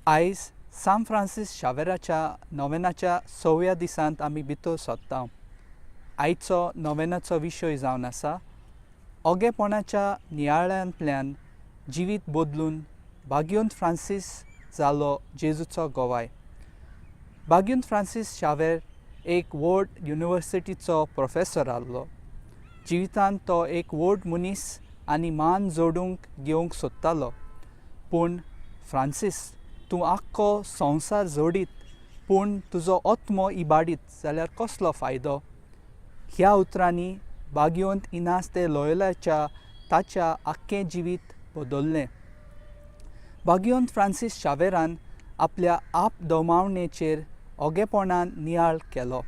आयज सांत फ्रांसीस शावेराच्या नोवेनाच्या सव्या दिसांत आमी भितर सोदता. आयचो नोवेनाचो विशय जावन आसा ओगेपणाच्या नियाळांतल्यान जिवीत बदलून भाग्योंत फ्रांसीस जालो जेजूचो गवाय. भाग्योंत फ्रांसीस शावेर एक व्हड युनिवर्सिटीचो प्रोफेसर आहलो. जिवितांत तो एक व्हड मनीस आनी मान जोडूंक घेवंक सोदतालो. पूण फ्रांसीस, तूं आख्खो संवसार जोडीत पूण तुजो आत्मो इबाडीत जाल्यार कसलो फायदो? ह्या उतरांनी भाग्योंत इनास दे लोयोलाच्या ताच्या आख्खें जिवीत बदल्लें. भाग्योंत फ्रांसीस शावेरान आपल्या आपदोमावणेचेर ओगेपणान नियाळ केलो.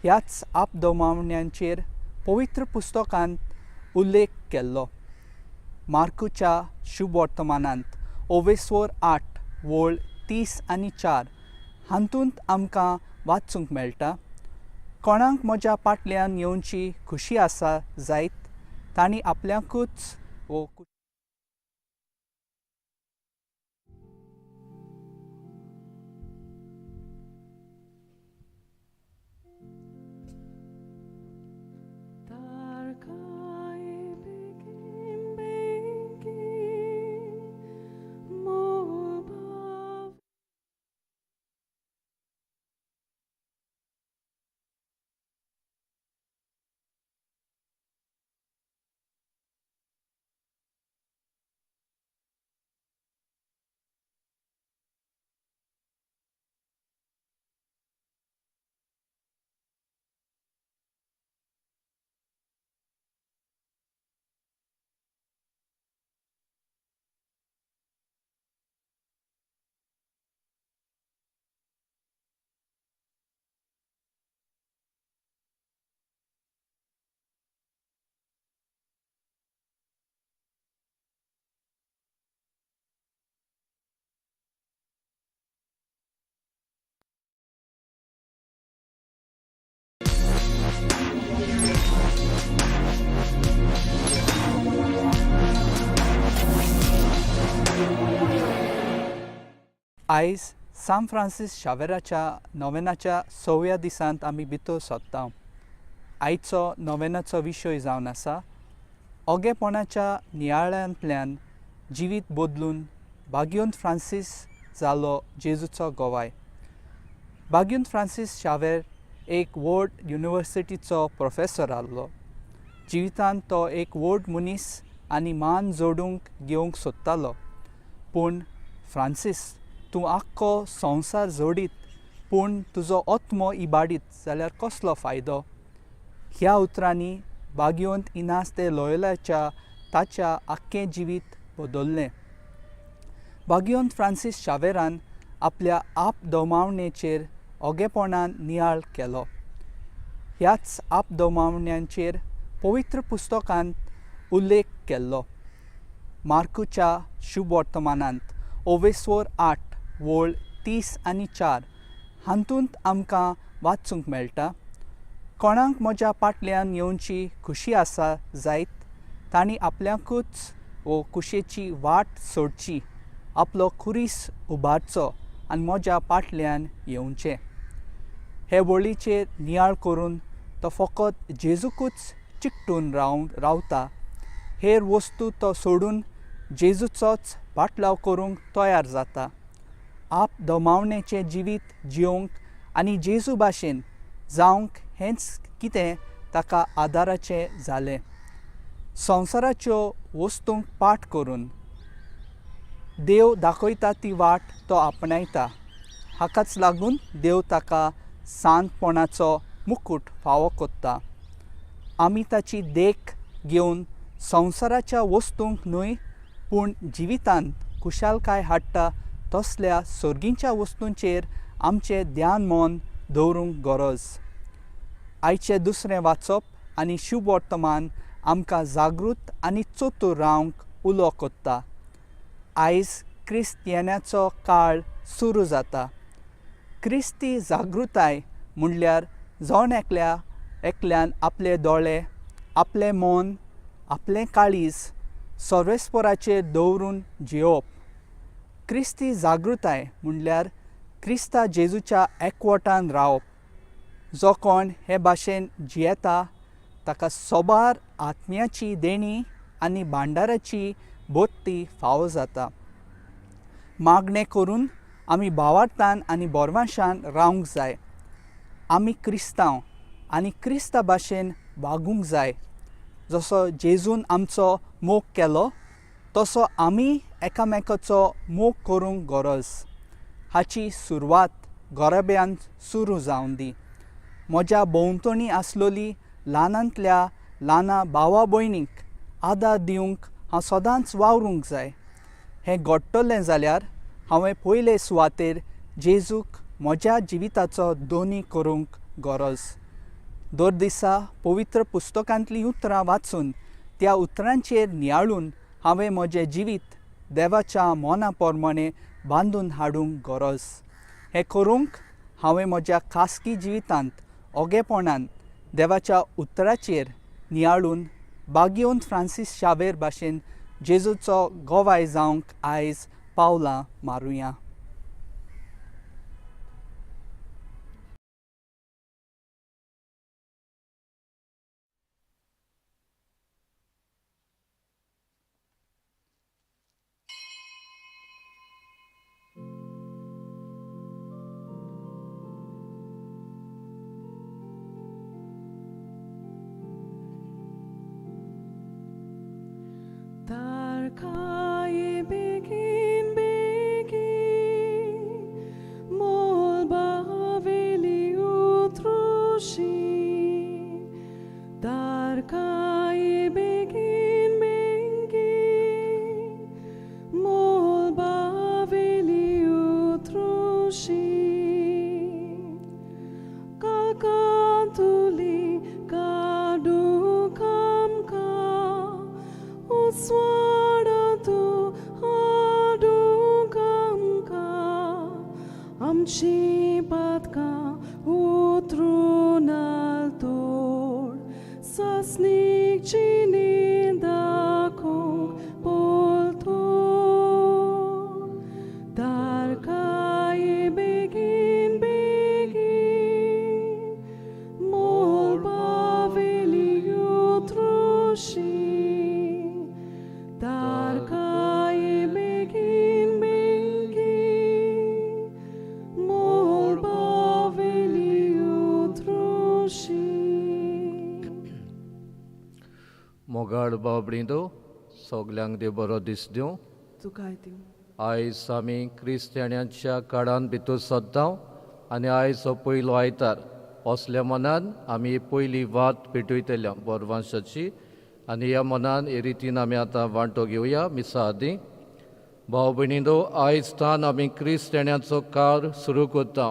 ह्याच आपदोमावण्यांचेर पवित्र पुस्तकांत उल्लेख केल्लो. मार्कूच्या शुभवर्तमानांत ओवेस्वर 8 वळ 30 आनी 4 हातूंत आमकां वाचूंक मेळटा, कोणाक म्हज्या फाटल्यान येवची खुशी आसा जायत तांणी आपल्याकूच वो आयज सांत फ्रांसीस शावेराच्या नोवेनाच्या सव्या दिसांत आमी भितर सोदता. आयचो नोवेनाचो विशय जावन आसा ओगेपणाच्या नियाळांतल्यान जिवीत बदलून भाग्योंत फ्रांसीस जालो जेजूचो गवाय. भाग्योंत फ्रांसीस शावेर एक व्हड युनिवर्सिटीचो प्रोफेसर आहलो. जिवितांत तो एक व्हड मनीस आनी मान जोडूंक घेवंक सोदतालो. पूण फ्रांसीस, तूं आख्खो संवसार जोडीत पूण तुजो आत्मो इबाडीत जाल्यार कसलो फायदो? ह्या उतरांनी भाग्योंत इनास दे लोयोलाच्या ताच्या आख्खें जिवीत बदल्लें. भाग्योंत फ्रांसीस शावेरान आपल्या आपदोमावणेचेर ओगेपणान नियाळ केलो. ह्याच आपदोमावण्यांचेर पवित्र पुस्तकांत उल्लेख केल्लो. मार्कूच्या शुभवर्तमानांत ओवेस्वर 8 वळ 30 आनी 4 हातूंत आमकां वाचूंक मेळटा, कोणाक म्हज्या फाटल्यान येवची खुशी आसा जायत तांणी आपल्याकूच वो खुशेची वाट सोडची, आपलो खुरीस उबारचो आनी म्हज्या फाटल्यान येवचें. हे वळीचेर नियाळ करून तो फकत जेजूकूच चिकटून रावता, हेर वस्तू तो सोडून जेजूचोच पाटलाव करूंक तयार जाता. आप दमावणेचें जिवीत जियोंक आनी जेजू भाशेन जावंक हेंच कितें ताका आदाराचें जालें. संवसाराच्यो वस्तूंक पाठ करून देव दाखयता ती वाट तो आपणायता. हाकाच लागून देव ताका सांतपणाचो मुकूट फावो कोत्ता. आमी ताची देख घेवन संवसाराच्या वस्तूंक न्हय पूण जिवितांत खुशालकाय हाडटा तसल्या सर्गींच्या वस्तूंचेर आमचें ध्यान मन दवरूंक गरज. आयचें दुसरें वाचप आनी शुभवर्तमान आमकां जागृत आनी चतूर रावंक उलो कोत्ता. आयज क्रिस्त येण्याचो काळ सुरू जाता. क्रिस्ती जागृताय म्हणल्यार जण एकल्या एकल्यान आपले दोळे, आपलें मन, आपलें काळीज सर्वेस्पराचेर दवरून जियोवप. क्रिस्ती जागृताय म्हणल्यार क्रिस्ता जेजूच्या एकवटान रावप. जो कोण हे भाशेन जियेता ताका सोबार आत्म्याची देणी आनी भांडाराची बोत्ती फावो जाता. मागणें करून आमी भावार्थान आनी बोरवांशान रावंक जाय. आमी क्रिस्तांव आनी क्रिस्ता भाशेन वागूंक जाय. जसो जेजून आमचो मोग केलो तसो आमी एकामेकाचो मोग करूंक गरज. हाची सुरवात घराब्यांत सुरू जावन दी. म्हज्या भोंवतणी आसलोली ल्हानांतल्या ल्हाना भावा भयणीक आदार दिवंक हांव सदांच वावरूंक जाय. हें घडटलें जाल्यार हांवें पयले सुवातेर जेजूक म्हज्या जिविताचो दोनी करूंक गरज. दर दिसा पवित्र पुस्तकांतलीं उतरां वाचून त्या उतरांचेर नियाळून हांवें म्हजें जिवीत देवाच्या मना प्रमाणें बांदून हाडूंक गरज. हें करूंक हांवें म्हज्या खासगी जिवितांत ओगेपणान देवाच्या उतराचेर नियाळून बागियोन फ्रांसीस शावेर भाशेन जेजूचो गवाय जावंक आयज पावलां मारुया. Tarkai begin begin mol baveli utrushi. Tarkai begin begin mol baveli utrushi. Kalkantuli kadukamka uswaratu adukamka amchi patka utrunal tor sasnik chinindakong poltor. Tarkai begin begin mol baveli utrushi. Tarkai begin begin mol baveli utrushi. मोगाळ बाबडींदो सगल्यांक देव बरो दीस दिवं. तुकाय दिवं. आयज आमी क्रिस्त्याण्यांच्या काळान भितर सद्दां आनी आयज हो पयलो आयतार. असल्या मनान आमी पयली वात पेटयतल्या बोरवांशाची आनी ह्या मनान हे रितीन आमी आतां वांटो घेवया मिसा आदीं. भाव भयणींदो, आयज तान आमी क्रिस्त्याण्यांचो काळ सुरू करता.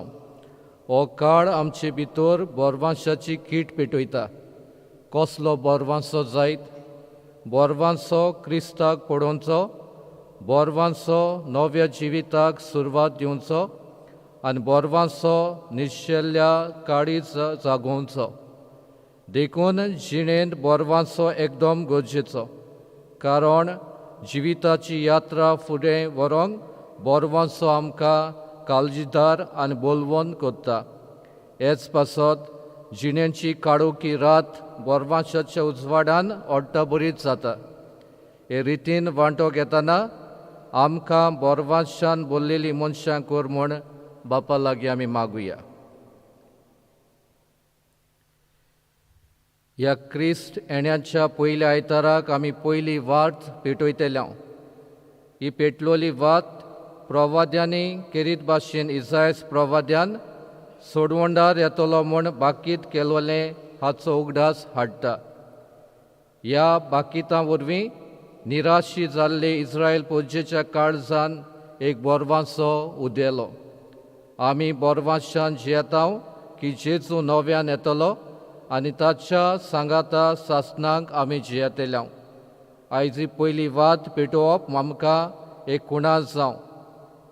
हो काळ आमचे भितर बोरवांशाची कीट पेटयता. कसलो बोरवांसो जायत? बोरवांसो क्रिस्ताक पळोवचो, बोरवांसो नव्या जिविताक सुरवात दिवचो आनी बोरवांसो निशेल्ल्या काळीज जागोवचो. देखून जिणेंत बोरवांसो एकदम गरजेचो, कारण जिविताची यात्रा फुडें व्हरूंक बोरवांसो आमकां काळजीदार आनी बोलवण करता. हेच पासत जिणेची काळोखी रात बोरवांशाच्या उजवाडान ओडटाबरीत जाता. हे रितीन वांटो घेतना आमकां बोरवांशान बोल्लेली मनशां कर म्हूण बापा लागीं आमी मागुया. ह्या क्रिस्त येण्याच्या पयल्या आयताराक आमी पयली वात पेटयतल्या. ही पेटलोली वात प्रवाद्यांनी केरीत भाशेन इजायस प्रवाद्यान सोडवंडार येतलो म्हूण बाकीत केलोलें हाचो उगडास हाडटा. ह्या बाकितां वरवीं निराशी जाल्ले इस्रायल पुजेच्या काळजान एक बोरवांसो उदेलो. आमी बोरवांशान जियेता की जेजू नव्यान येतलो आनी ताच्या सांगाता सासणाक आमी जियेतल्या. आयज ही पयली वात पेटोवप आमकां एक कुणास जावं.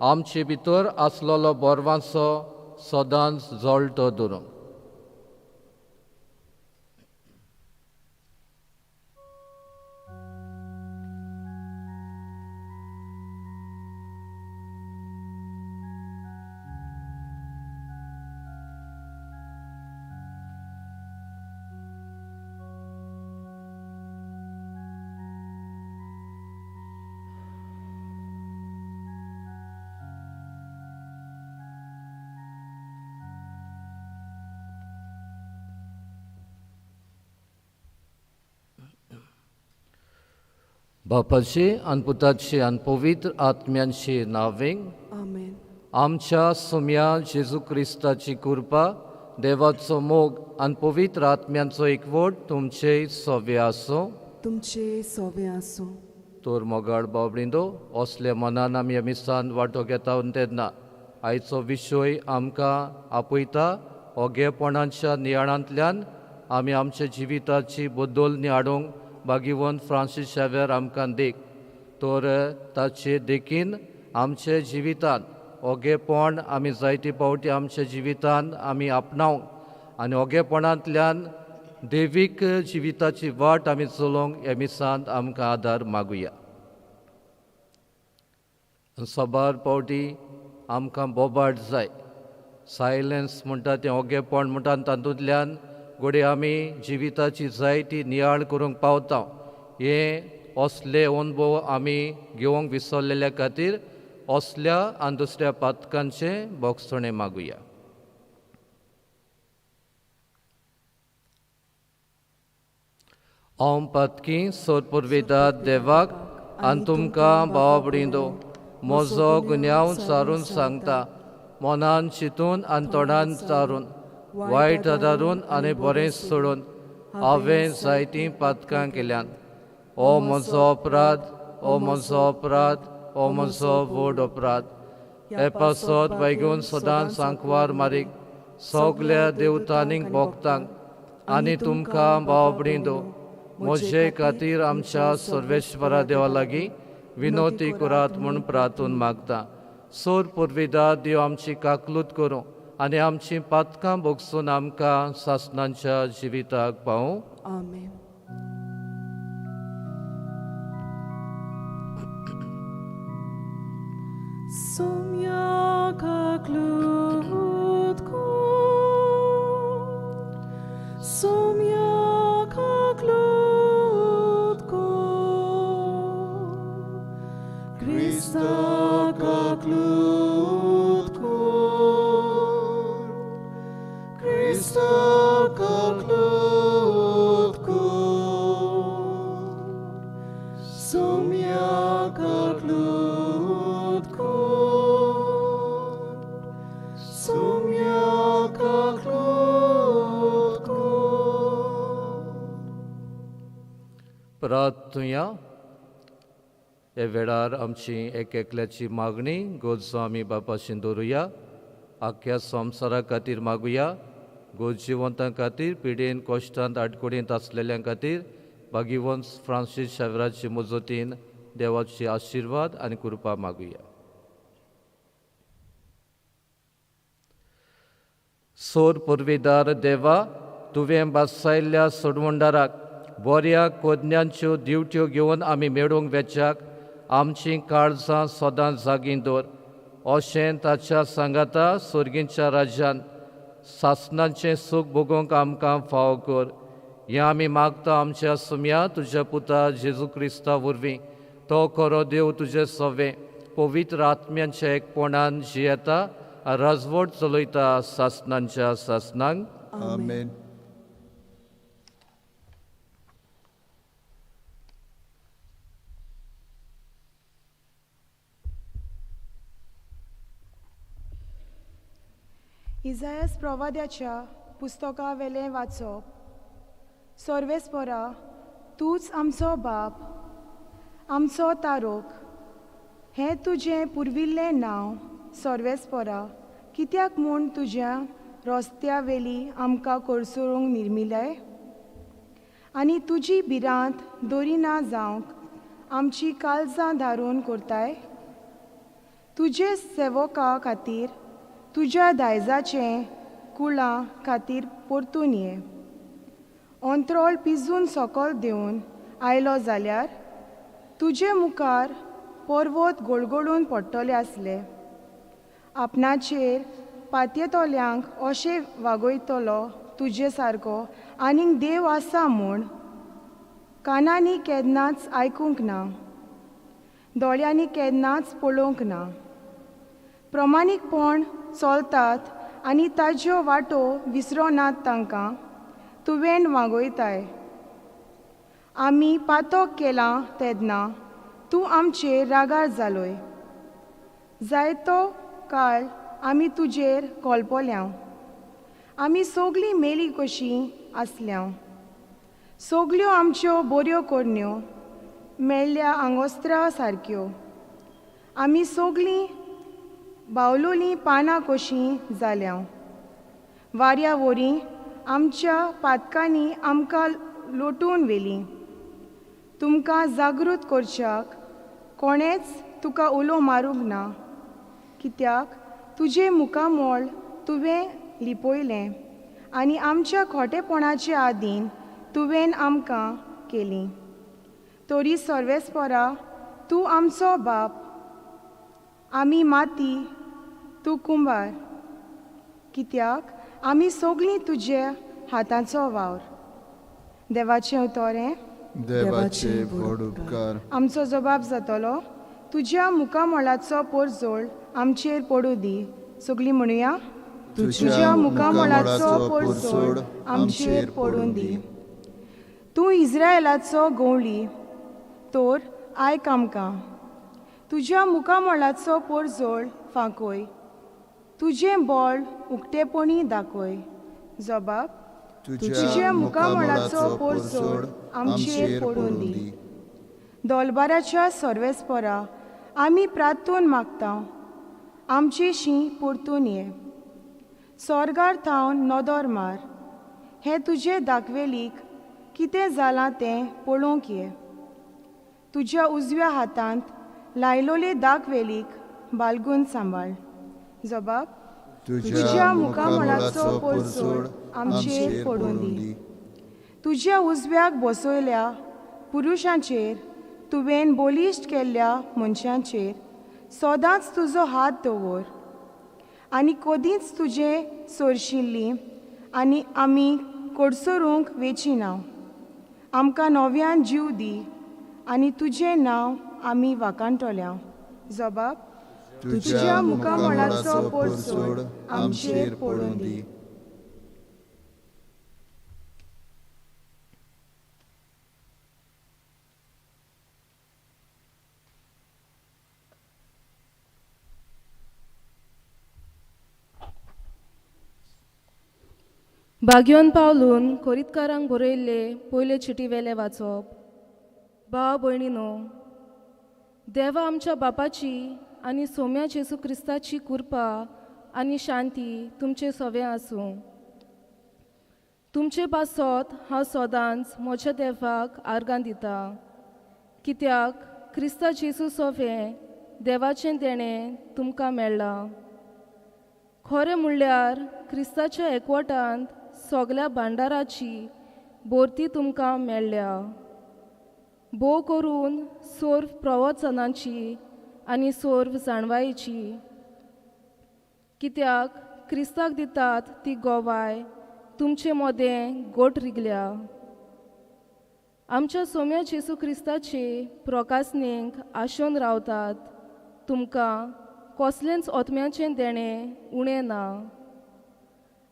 आमचे भितर आसलेलो बोरवांसो सदांच जळटो दवरूं. बापाचे आनी पुताचे आनी पवित्र आत्म्यांचे नांवें आमेन. आमच्या सोम्या जेजू क्रिस्ताची कृपा, देवाचो मोग आनी पवित्र आत्म्यांचो एकवट तुमचे सोवे आसूं. तुमचे सोवे आसूं. तर मोगाळ बाबडिंदो, असल्या मनान आमी ह्या मिसान वांटो घेता तेन्ना आयचो विशय आमकां आपयता ओगेपणाच्या नियाळांतल्यान आमी आमच्या जिविताची बदलणी हाडूंक भागिवन फ्रांसीस शाव्यार आमकां देख. तर ताचे देखीन आमच्या जिवितांत ओगेपण आमी जायते फावटी आमच्या जिवितांत आमी आपणावंक आनी ओगेपणांतल्यान देवीक जिविताची वाट आमी चलोवंक ह्या मिसांत आमकां आदार मागुया. साबार फावटी आमकां बोबाट जाय, सायलन्स म्हणटा तें ओगेपण म्हणटा, तातूंतल्यान घडये आमी जिविताची जायती नियाळ करूंक पावता. हे असले अनुभव आमी घेवंक विसरलेल्या खातीर असल्या आनी दुसऱ्या पातकांचें बोगसणें मागुया. हांव पातकी सोदपुर्विदा देवाक आनी तुमकां भावाबडिंदो म्हजो गुन्यांव सारून सांगता, मनान चिंतून आनी तोंडान चारून, वायट आदारून आनी बरें सोडून हांवें जायतीं पातकां केल्यात. ओ म्हजो अपराध, ओ म्हजो अपराध, ओ म्हजो व्हड अपराध. हे पासत बेगून सदांच सांकवार मारीक सगल्या देवतांनीक भोगतांक आनी तुमकां भावबडिंदो म्हजे खातीर आमच्या सर्वेश्वरा देवा लागीं विनोती करात म्हूण प्रार्थून मागता. सोर पुर्विदा देव आमची काकलूत करूं आनी आमची पातकां भोगसून आमकां सासणांच्या जिविताक पावूं. आमेन. Somya kaklut kur, somya kaklut kur, Krista kaklut kur, Krista kaklut kur, somya kaklut kur, somya kaklut kur. प्रार्थुया. हे वेळार आमची एक एकल्याची मागणी गरजो आमी बापाशी दवरुया. आख्या संवसारा खातीर मागुया, गरजेवंतां खातीर, पिडेन कश्टांत आडकुडींत आसलेल्यां खातीर भागिवंत फ्रांसीस शावराची मजतीन देवाची आशिर्वाद आनी कृपा मागुया. सोर पुर्विदार देवा, तुवें बासायल्ल्या सोडवंडाराक बऱ्या कोदन्यांच्यो दिवट्यो घेवन आमी मेळूंक वेच्याक आमचीं काळजां सदांच जागीं दवर. अशें ताच्या सांगाता सर्गींच्या राज्यान सासणाचें सूख भोगोवंक आमकां फावो कर. हें आमी मागता आमच्या सुम्या तुज्या पुता जेजू क्रिस्ता वरवीं. तो खरो देव तुजें सवें पवित्र आत्म्यांच्या एकपणान जियेता राजवट चलयता सासणांच्या सासणांक. आमेन. इजायस प्रवाद्याच्या पुस्तकावेलें वाचप. सर्वेस्परा, तूंच आमचो बाप, आमचो तारोक. हें तुजें पुर्विल्लें नांव सर्वेस्परा, कित्याक म्हूण तुज्या रस्त्यावेली आमकां कोळसोवंक निर्मिलें आनी तुजी भिरांत दरिना जावंक आमची काळजां धारून करताय? तुजे सेवका खातीर, तुज्या दायजाचें कुळां खातीर परतून ये. अंत्रोळ पिजून सकल देंवन आयलो जाल्यार तुजे मुखार पर्वत गोळगोळून पडटले आसले. आपणाचेर पातयेतल्यांक अशें वागयतलो तुजे सारको आनीक देव आसा म्हूण कानांनी केन्नाच आयकूंक ना, दोळ्यांनी केन्नाच पळोवंक ना. प्रमाणीकपण चलतात आनी ताज्यो वाटो विसरोनात तांकां तुवें वागयताय. आमी पातक केलां तेन्ना तूं आमचेर रागार जालोय. जायतो काळ आमी तुजेर कोलपोल्यांव. आमी सोगलीं मेली कशीं आसल्यांव. सोगल्यो आमच्यो बऱ्यो करण्यो मेळ्ळ्या आंगोस्त्रा सारक्यो. आमी सोगलीं बावलोलीं पानां कशीं जाल्यांव. वाऱ्या वरी आमच्या पातकांनी आमकां लोटून व्हेलीं. तुमकां जागृत करच्याक कोणेंच तुका उलो मारूंक ना, कित्याक तुजें मुखामळ तुवें लिपयलें आनी आमच्या खोटेपणाचे आदीन तुवें आमकां केली. तरी सर्वेस्परा तूं आमचो बाप, आमी माती, तूं कुंबार, कित्याक आमी सगळीं तुज्या हाताचो वावर. देवाचें उतोरें. देवाचे व्हड उपकार. आमचो जबाब जातलो, तुज्या मुखामळाचो पोरजोळ आमचेर पडूं दी. सगळीं म्हणुया, तुज्या मुखामळाचो पोरजोळ आमचेर पडूं दी. तूं इस्रायलाचो गवळी तर आयक आमकां. तुज्या मुखामळाचो पोरजोळ फांकय, तुजें बळ उक्तेपणी दाखय. जबाब, तुज्या मुखामळाचो पोरजोळ आमचेर पडूं दी. दोलबाराच्या सर्वेस्परा आमी प्रार्थून मागता, आमचेशी परतून ये. सोर्गार थावन नदर मार, हें तुजें दाखवेलीक कितें जालां तें पळोवंक ये. तुज्या उजव्या हातांत लायलोले दाखवेलीक बालगून सांबाळ. जबाब, तुज्या मुखामळाचो पोरजोळ आमचेर पडूं दी. तुज्या उजव्याक बसयल्या पुरुशांचेर, तुवें बलिश्ट केल्ल्या मनशांचेर सदांच तुजो हात दवर आनी कदींच तुजें सोरशिल्ली आनी आमी कडसरूंक वेची ना. आमकां नव्यान जीव दी आनी तुजें नांव आमी वाखाणटल्या. जबाब, तुज्या मुखामळाचो पोरजोळ आमचेर पडूं दी. बाग्योन पावलून कोरीतकारांक बरयल्ले पयले चिटी वेले वाचप. भाव भयणीनो, देवा आमच्या बापाची आनी सोम्या जेजू क्रिस्ताची कृपा आनी शांती तुमचे सवे आसूं. तुमचे पासत हांव सदांच म्हज्या देवाक आर्गां दिता, कित्याक क्रिस्ता जेजू सोवे देवाचें देणें तुमकां मेळ्ळां. खरें म्हणल्यार क्रिस्ताच्या एकवटांत सगळ्या भांडाराची भरती तुमकां मेळ्ळ्या. भोव करून सर्व प्रवचनांची आनी सर्व जाणवायेची, कित्याक क्रिस्ताक दितात ती गोवाय तुमचे मदें गोट रिगल्या. आमच्या सोम्या जेजू क्रिस्ताचे प्रकासनेक आशोन रावतात तुमकां कसलेंच आत्म्याचें देणें उणें ना.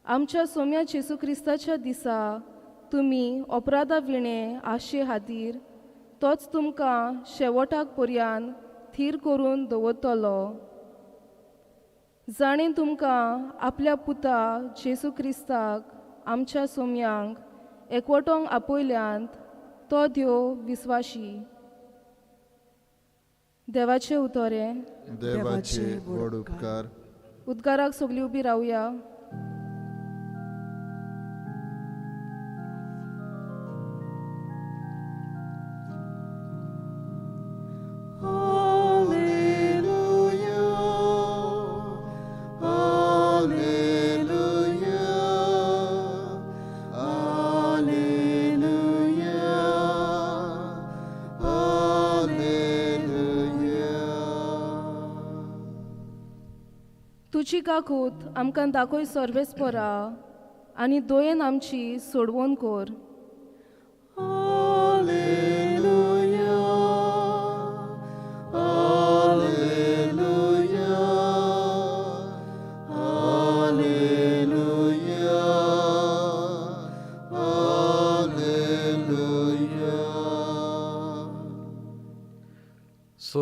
आमच्या सोम्या जेजू क्रिस्ताच्या दिसा तुमी अपराधा विणें आशे खातीर तोच तुमकां शेवटाक पर्यान थीर करून दवरतलो. जाणें तुमकां आपल्या पुता जेजू क्रिस्ताक आमच्या सोम्यांक एकवटोंक आपयल्यांत तो देव विस्वाशी. देवाचे उतोरें. देवाचे व्हड उपकार. उद्गाराक सगळीं उबी रावया. तुजी काकूत आमकां दाखय सर्वेस्परा आनी दोयेन आमची सोडवण कर.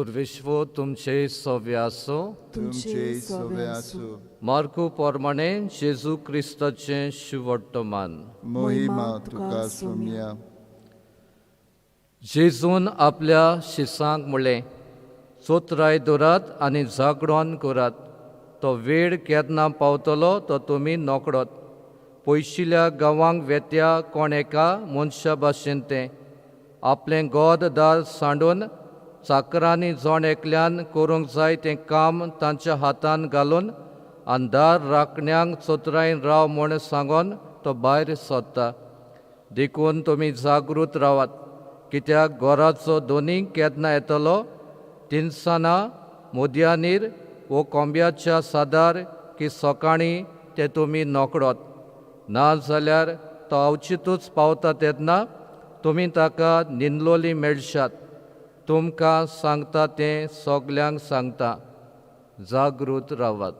सुर्वेश्व तुमचे सव्य आसूं. तुमचे सवे आसूं. मार्कू प्रमाणे जेजू क्रिस्ताचें शिवट्टमान. मोहिमा तुका सोम्या. जेजून आपल्या शिसांक म्हणलें, चोत्राय दवरात आनी जागरण करात. तो वेळ केन्ना पावतलो तो तुमी नकडत. पयशिल्या गांवांक वेत्या कोण एका मनशा भाशेन तें आपलें गोद दार सांडून चाकरांनी जण एकल्यान करूंक जाय तें काम तांच्या हातान घालून आनी दार राखण्यांक चोत्रायन राव म्हूण सांगून तो भायर सोदता. देखून तुमी जागृत रावात, कित्याक घराचो दोनी केन्ना येतलो, तिनसाना मोदयानीर वो कोंब्याच्या सादार की सकाळीं ते तुमी नकडत. ना जाल्यार तो अवचितूच पावता तेन्ना तुमी ताका न्हिदलोली मेळशात. तुमकां सांगता तें सगल्यांक सांगता, जागृत रावात.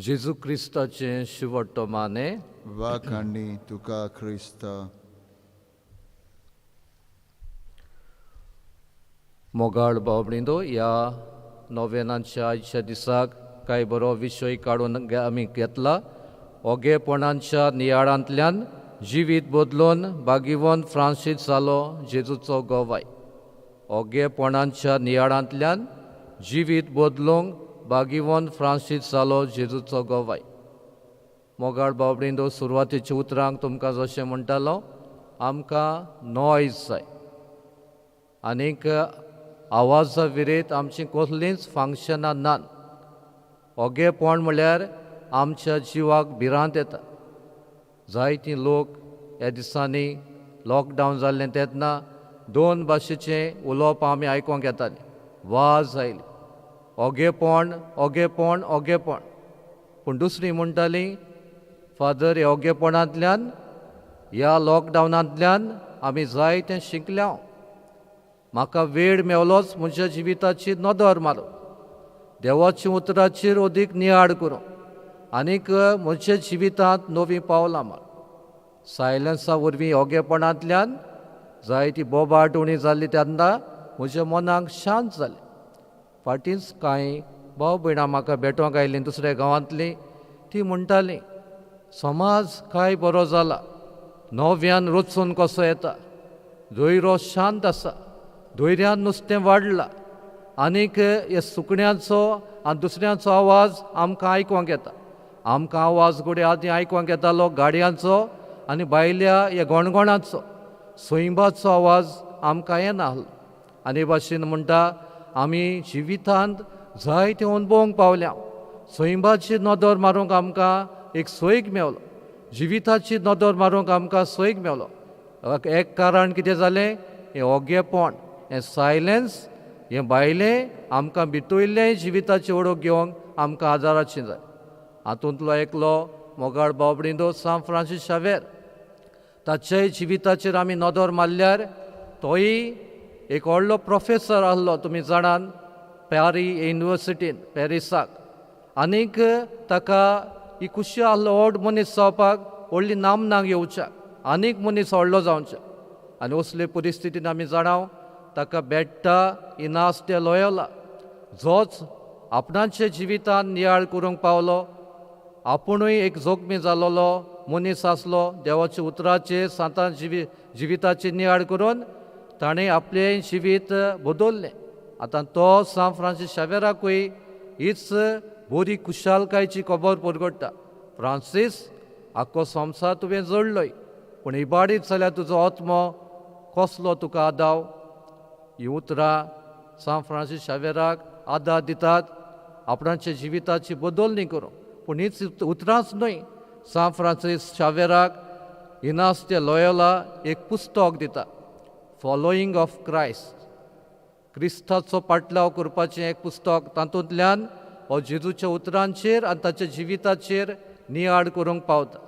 जेजू क्रिस्ताचें शिवट्टो माने. वाखाणी तुका क्रिस्ता. मोगाळ भाव-भयणींनो, ह्या नोवेनाच्या आयच्या दिसाक कांय बरो विशय काडून आमी घेतला. ओगेपणाच्या नियाळांतल्यान जिवीत बदलून बागिवन फ्रांसीस जालो जेजूचो गवाय. ओगेपणाच्या नियाळांतल्यान जिवीत बदलूंक बागिवन फ्रांसीस जालो जेजूचो गवाय. मोगाळ भाव-भयणींनो, सुरवातेच्या उतरांक तुमकां जशें म्हणटालो, आमकां नॉयज जाय आनीक आवाजा विरयत आमचीं कसलींच फंक्शनां नात. ओगेपण म्हळ्यार आमच्या जिवाक भिरांत येता. जायतीं लोक ह्या दिसांनी लॉकडावन जाल्लें तेन्ना दोन भाशेचें उलोवप आमी आयकोंक येतालीं. वाज आयली, ओगेपण ओगेपण ओगेपण. पूण दुसरी म्हणटाली, फादर, ह्या ओगेपणांतल्यान ह्या लॉकडावनांतल्यान आमी जायतें शिकल्या. म्हाका वेळ मेवलोच म्हज्या जिविताची नदर मारूं, देवाच्या उतराचेर अदीक नियाळ करूं आनीक म्हज्या जिवितांत नवीं पावलां मार. सायलन्सा वरवीं ओगेपणांतल्यान जायती बोबाट उणी जाल्ली तेन्ना म्हज्या मनाक शांत जालें. फाटींच कांय भाव भयणां म्हाका भेटोंक आयलीं दुसऱ्या गांवांतलीं. ती म्हणटालीं, समाज काय बरो जाला, नव्यान रचून कसो येता, धैरो शांत आसा, धैर्यान नुस्तें वाडलां आनीक ह्या सुकण्यांचो आनी दुसऱ्यांचो आवाज आमकां आयकोंक येता. आमकां आवाज घडये आदीं आयकोंक येतालो गाडयांचो आनी भायल्या ह्या गणगणाचो, सैंबाचो आवाज आमकां येना आसलो. आनी हे भाशेन म्हणटा, आमी जिवितांत जायते अणभवंक पावल्या. सैंबाची नदर मारूंक आमकां एक सोयीक मेवलो, जिविताची नदर मारूंक आमकां सोयीक मेवलो. एक कारण कितें जालें, हें ओगेपण, हें सायलन्स, हें भायलें आमकां भितरलें जिविताची ओळख घेवंक आमकां आदाराचें जाय. हातूंतलो एकलो मोगाळ भाव-भयणींनो सांत फ्रांसीस शावेर, ताच्याय जिविताचेर आमी नदर मारल्यार तोय एक व्हडलो प्रोफेसर आसलो, तुमी जाणान, पॅरी युनिवर्सिटीन पॅरिसाक. आनीक ताका ही खुशी आसलो व्हड मनीस जावपाक, व्हडली नामनां घेवच्याक, आनीक मनीस व्हडलो जावच्याक. आनी असले परिस्थितीन आमी जाणाव ताका बेट्टा इनास दे लोयोला, जोच आपणाच्या जिवितान नियाळ करूंक पावलो. आपुणूय एक जोखमी जालोलो मनीस आसलो. देवाच्या उतराचेर सांतान जिविताची नियाळ करून ताणें आपलें जिवीत बदललें. आतां तो सांत फ्रांसीस शावेराकूय हीच बरी खुशालकायेची खबर परगट्टा. फ्रांसीस, आख्खो संवसार तुवें जोडलोय, पूण इबाडीत जाल्यार तुजो आत्मो कसलो तुका आदाव. हीं उतरां सांत फ्रांसीस शावेराक आदार दितात आपणाच्या जिविताची बदलणी करूंक. पूण हीच उतरांच न्हय, सांत फ्रांसीस शावेराक इनास दे लोयोला एक पुस्तक दिता, फॉलोईंग ऑफ क्रायस्ट, क्रिस्ताचो पाटलाव करपाचें एक पुस्तक. तातूंतल्यान हो जेजूच्या उतरांचेर आनी ताच्या जिविताचेर नियाळ करूंक पावता.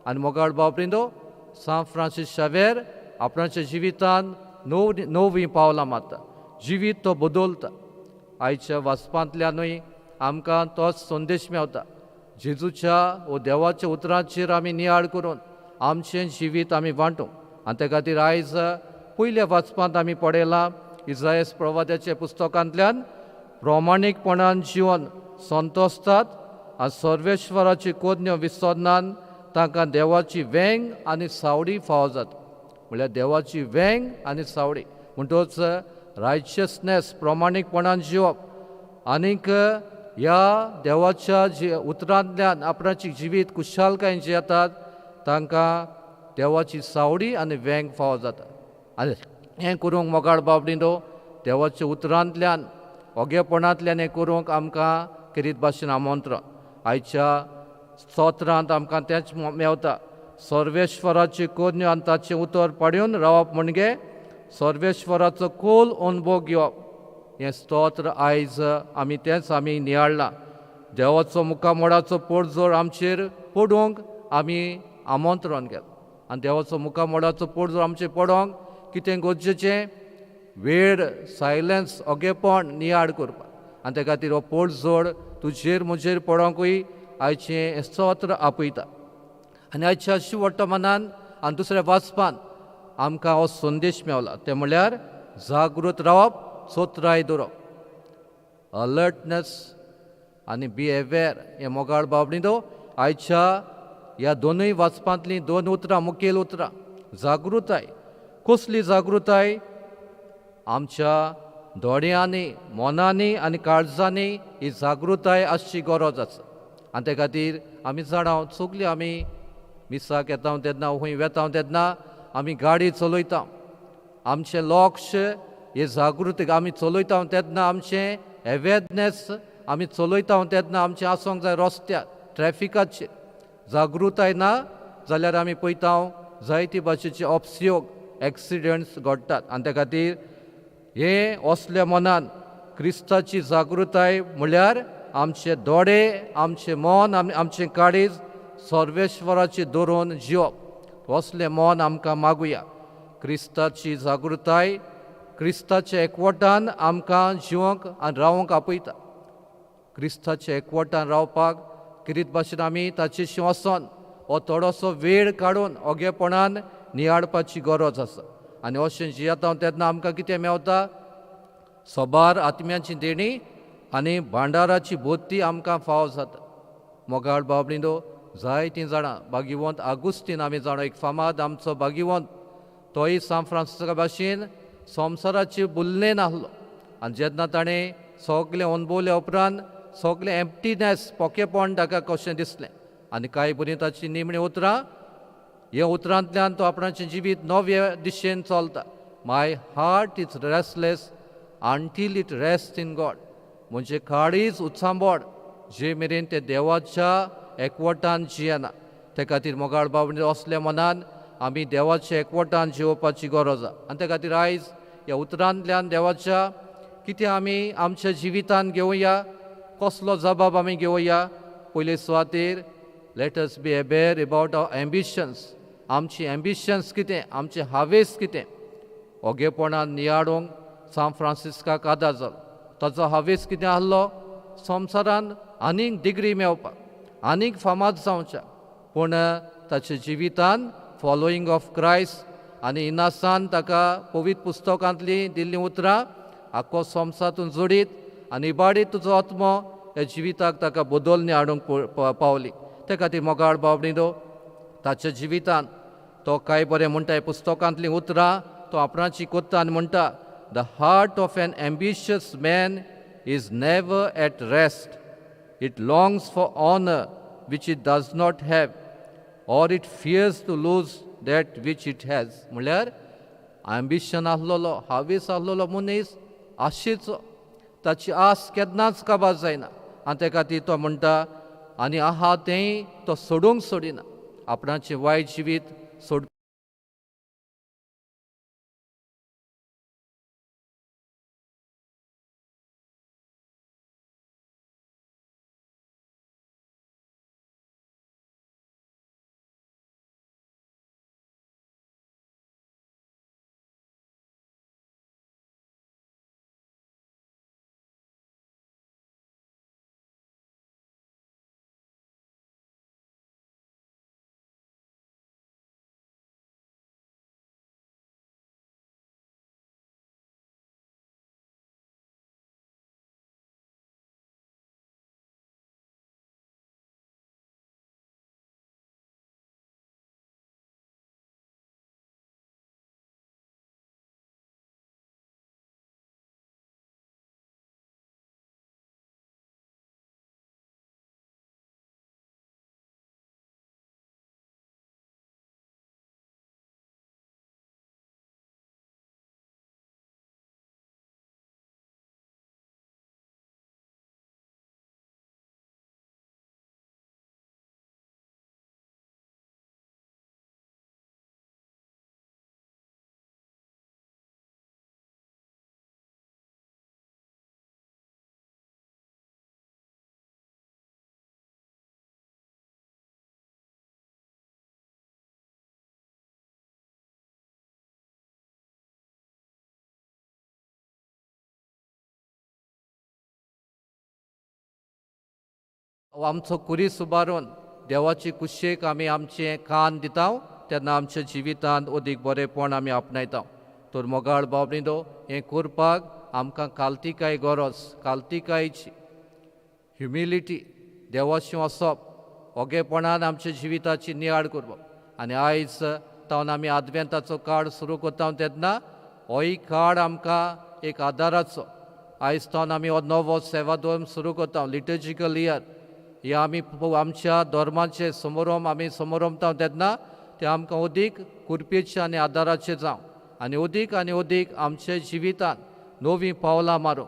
आनी मोगाळ भाव-भयणींनो, सांत फ्रांसीस शावेर आपणाच्या जिवितान नवीं पावलां मारता, जिवीत तो बदलता. आयच्या वाचपांतल्यानूय आमकां तोच संदेश मेवता. जेजूच्या वो देवाच्या उतरांचेर आमी नियाळ करून आमचें जिवीत आमी वांटूंक. आनी ते खातीर आयज पयल्या वाचपांत आमी पळयलां इजायस प्रवाद्याच्या पुस्तकांतल्यान प्रमाणीकपणान जिवन संतोसतात आनी सर्वेश्वराची कोज्ञो विसरनान तांकां देवाची वेंग आनी सावडी फावो जाता. म्हणल्यार देवाची वेंग आनी सावडी म्हणटच रायचियसनेस, प्रमाणीकपणान जिवप आनीक ह्या देवाच्या जी उतरांतल्यान आपणाची जिवीत कुशालकायेन जियेतात तांकां देवाची सावडी आनी वेंग फावो जाता. आनी हें करूंक मोगाळ बाबडिनो देवाच्या उतरांतल्यान ओगेपणांतल्यान हें करूंक आमकां किरीत भाशेन आमंत्रण. आयच्या स्तोत्रांत आमकां तेंच मेवता. सर्वेश्वराची कोज्ञो आनी ताचें उतर पाडून रावप म्हणजे सर्वेश्वराचो खोल अनुभव घेवप. हें स्तोत्र आयज आमी तेंच आमी नियाळ्ळां. देवाचो मुखामोडाचो पोडजोर आमचेर पडूंक आमी आमंत्रण केलां आनी देवाचो मुखामोडाचो पोडजोर आमचेर पडोंक कितें गरजेचें वेळ, सायलन्स, ओगेपण नियाळ करपाक. आनी ते खातीर हो पोडजोड तुजेर म्हजेर पडोंकूय आयचें स्तोत्र आपयता. आनी आयच्या शिवट्टमानान आनी दुसऱ्या वाचपान आमकां हो संदेश मेवला, तें म्हणल्यार जागृत रावप, चोत्राय दवरप, अलर्टनेस आनी बी अवेर. हें मोगाळ बाबडीनो आयच्या ह्या दोनूय वाचपांतलीं दोन उतरां मुखेल उतरां. जागृताय, कसली जागृताय? आमच्या दोळ्यांनी, मनांनी आनी काळजांनी ही जागृताय आसची गरज आसा. आनी ते खातीर आमी जाणा सगळीं आमी मिसाक येता तेन्ना, खंय वेता तेन्ना आमी गाडी चलयता, आमचें लक्ष हे जागृतीक आमी चलयता तेन्ना आमचें अवेरनेस आमी चलयता तेन्ना आमचें आसूंक जाय रस्त्यार ट्रॅफिकाचेर. जागृताय ना जाल्यार आमी पळयता जायते भाशेचे अपसयोग, एक्सिडंट्स घडटात. आनी ते खातीर हें असल्या मनान क्रिस्ताची जागृताय म्हणल्यार आमचे दोळे, आमचें मन, आमचें काळीज सर्वेश्वराचें दवरून जिवप. असलें मन आमकां मागुया. क्रिस्ताची जागृताय क्रिस्ताच्या एकवटान आमकां जिवंक आनी रावंक आपयता. क्रिस्ताच्या एकवटान रावपाक किरीत भाशेन आमी ताचेशी वचोन हो थोडोसो वेळ काडून ओगेपणान नियाळपाची गरज आसा. आनी अशें जियेता तेन्ना आमकां कितें मेवता? सबार आत्म्याची देणी आनी भांडाराची बोती आमकां फावो जाता. मोगाळ बाबडीनो जायतीं जाणां भाग्यवंत आगुस्तीन आमी जाणा, एक फामाद आमचो भाग्यवंत, तोय सान फ्रांसिस्का भाशेन संवसाराची बुल्ले नासलो. आनी जेन्ना ताणें सगळें अणभवल्या उपरांत सगळें एम्प्टीनेस, पोकेपण ताका कशें दिसलें आनी कांय बरीं ताची निमणीं उतरां, ह्या उतरांतल्यान तो आपणाचें जिवीत नव्या दिशेन चलता. My heart is restless until it rest in God. म्हणजे काळीज उत्सांबोड जे मेरेन ते देवाच्या एकवटान जियेना. ते खातीर मोगाळ बाबडी असल्या मनान आमी देवाच्या एकवटान जिवोवपाची गरज आसा. आनी ते खातीर आयज ह्या उतरांतल्यान देवाच्या कितें आमी आमच्या जिवितान घेवया, कसलो जबाब आमी घेवया. पयले सुवातेर let us be aware about our ambitions. आमची एम्बिशन्स कितें, आमचे हावेस कितें. ओगेपणान नियाळूंक सान फ्रांसिस्काक आदार जालो. ताचो हावेस कितें आहलो? संवसारान आनीक डिग्री मेळोवपाक, आनीक फामाद जावच्या. पूण ताच्या जिवितान फॉलोईंग ऑफ क्रायस्ट आनी इनासान ताका पवित्र पुस्तकांतलीं दिल्लीं उतरां आख्खो संवसारातून जोडीत आनी इबाडीत तुजो आत्मो ह्या जिविताक ताका बदलणी हाडूंक पावली. ते खातीर मोगाळ बाबडीनो ताच्या जिवितान तो कांय बरें म्हणटा, पुस्तकांतलीं उतरां तो आपणाची कोत्ता आनी म्हणटा, the heart of an ambitious man is never at rest. It longs for honour which it does not have or it fears to lose that which it has. म्हणल्यार एम्बिशन आसलेलो, हावेस आसलेलो मनीस आशेचो, ताची आस केन्नाच काबार जायना. आनी ते खातीर तो म्हणटा आनी आहा तेंय तो सोडूंक सोडिना, आपणाचें वायट जिवीत सोड आमचो कुरीस उबारून देवाची कुशेक आमी आमचें कान दिता तेन्ना आमच्या जिवितांत अदीक बरेंपण आमी आपणायता. तर मोगाळ भाव-भयणींनो, हें करपाक आमकां कालतिकाय गरज, कालतिकायची ह्युमिलिटी, देवाशी वसप, ओगेपणान आमच्या जिविताची नियाळ करप. आनी आयज तावन आमी आदवेंताचो काळ सुरू करता तेन्ना होय काळ आमकां एक आदाराचो. आयज तावन आमी हो नवो सेवा धर्म सुरू करता, लिटर्जिकल इयर. हे आमी आमच्या धर्माचे समारंभ आमी समारंभता तेन्ना ते आमकां अदीक कुरपेचे आनी आदाराचे जावं आनी अदीक आमच्या जिवितांत नवीं पावलां मारूं.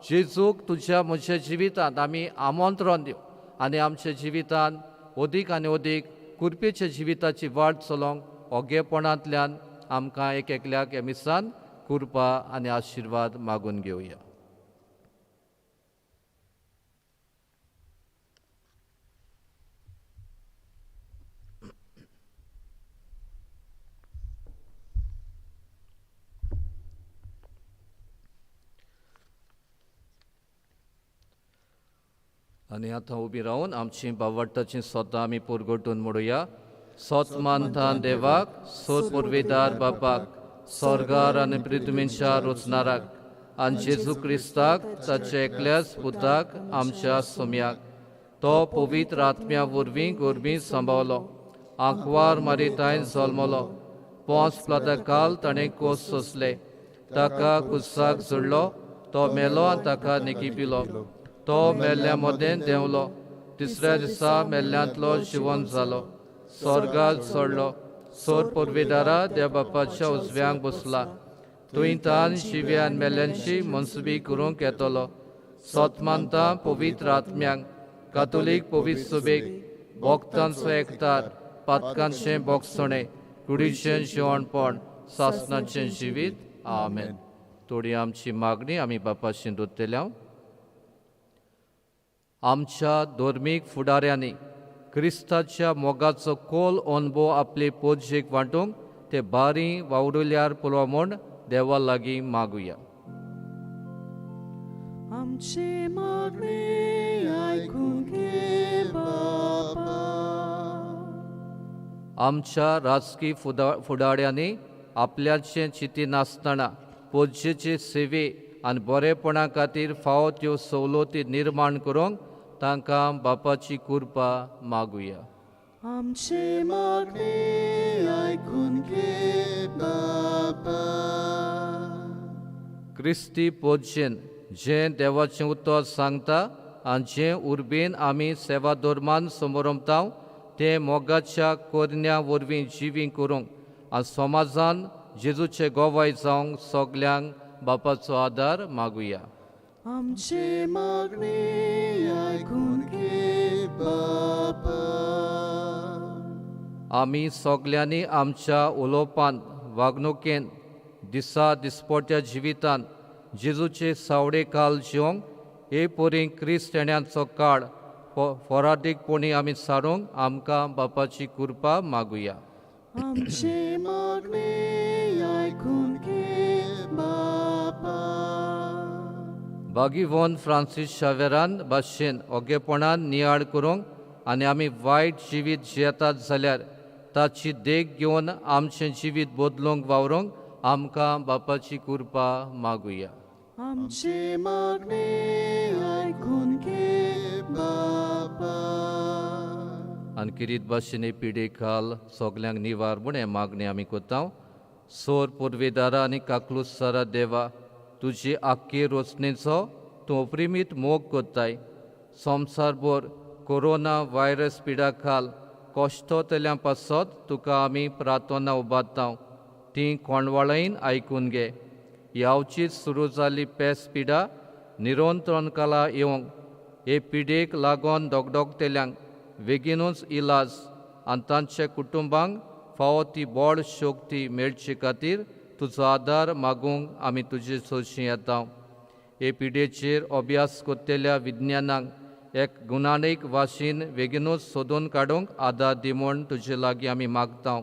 जेजूक तुज्या म्हज्या जिवितांत आमी आमंत्रण दिवं आनी आमच्या जिवितांत अदीक आनी अदीक कुरपेच्या जिविताची वाट चलोवंक ओगेपणांतल्यान आमकां एक एकल्याक ह्या मिसान कृपा आनी आशिर्वाद मागून घेवया. आनी आतां उबी रावन आमची बावडटाची सोतां आमी पुरगोटून म्हणुया. सोत मानता देवाक, सोत पुर्वेदार बापाक, स्वर्गार आनी पृथ्वीच्या रचणाराक, आनी जेजू क्रिस्ताक ताच्या एकल्याच पुताक आमच्या सोम्याक, तो पवित्र आत्म्या वरवीं गोरबी सांबावलो, आंकवार मारितायन जल्मलो, पोंच प्लाता काल ताणें कोस सोंसले, ताका कुसाक जोडलो, तो मेलो आनी ताका निकिपिलो, तो मेल्ल्या मदें देंवलो, तिसऱ्या दिसा मेल्ल्यांतलो जिवन जालो, स्वर्गार चडलो, सोर पुर्वेदारा देव बापाच्या उजव्यांक बसला, थंय तान शिव्यान मेल्ल्यांची मनसुबी करूंक येतलो. सोत मानता पवित्र आत्म्यांक, कातोलीक पवित्र सुबेक, भक्तांचो एकतार, पातकांचें बोगसणें, कुडीचें जिवणपण, सासनाचें जिवीत. आमेन. थोडी आमची मागणी आमी बापाशी दोतल्या. आमच्या धर्मीक फुडाऱ्यांनी क्रिस्ताच्या मोगाचो खोल अणभव आपले पोजयेक वांटूंक ते बारी वावडुल्यार पुरो म्हूण देवा लागीं मागुया. आमचे मागणे आयकून घे बापा. आमच्या राजकी फुडाऱ्यांनी आपल्याचें चिंती नासतना पोजयेचे सेवे आनी बरेपणा खातीर फावो त्यो सवलती निर्माण करूंक तांकां बापाची कृपा मागुया. आमचे मागणे आयकून घे बापा. क्रिस्ती पोजयेन जें देवाचें उतर सांगता आनी जें उर्बेन आमी सेवा धर्मान समरमता तें मोगाच्या कोरण्या वरवीं जिवीं करूंक आनी समाजान जेजूचे गोवाय जावंक सगल्यांक बापाचो आदार मागुया. आमचे मागणे आयकून घे बापा. आमी सगल्यांनी आमच्या उलोवपान, वागणुकेन, दिसा दिसपट्या जिवितान जेजूचे सावडे काल जिवंक हे परी क्रिस्त येण्याचो काळ फोरादीकपणी आमी सारूंक आमकां बापाची कृपा मागुया. आमचे मागणे आयकून घे बापा. बागीवोन फ्रांसीस शावेरान भाशेन ओगेपणान नियाळ करूंक आनी आमी वायट जिवीत जियेतात जाल्यार ताची देख घेवन आमचें जिवीत बदलूंक वावरूंक आमकां बापाची कृपा मागुया. आमचे मागणे आयकून घे बापा. आनी किरीत भाशेन हे पिडे खाल सगल्यांक निवार म्हूण हें मागणें आमी करता. सोर पुर्वेदारा आनी काकलुसारा देवा, तुजी आख्खी रचणेचो तूं अपरिमीत मोग करताय. संवसारभर कोरोना व्हायरस पिडा खाल कश्टतल्या पासत तुका आमी प्रार्थना उबारता, ती कोणवाळायन आयकून घे. यावचीच सुरू जाल्ली पेस पिडा निरंतरण काला येवंक हे पिडेक लागून डगडगतल्यांक बेगीनूच इलाज आनी तांच्या कुटुंबांक फावो ती बळ शक्ती मेळचे खातीर तुजो आदार मागूंक आमी तुजे सोशी येता. हे पिडेचेर अभ्यास करतल्या विज्ञानाक एक गुणानीक वाशीन बेगीनूच सोदून काडूंक आदार दी म्हूण तुजे लागीं आमी मागता.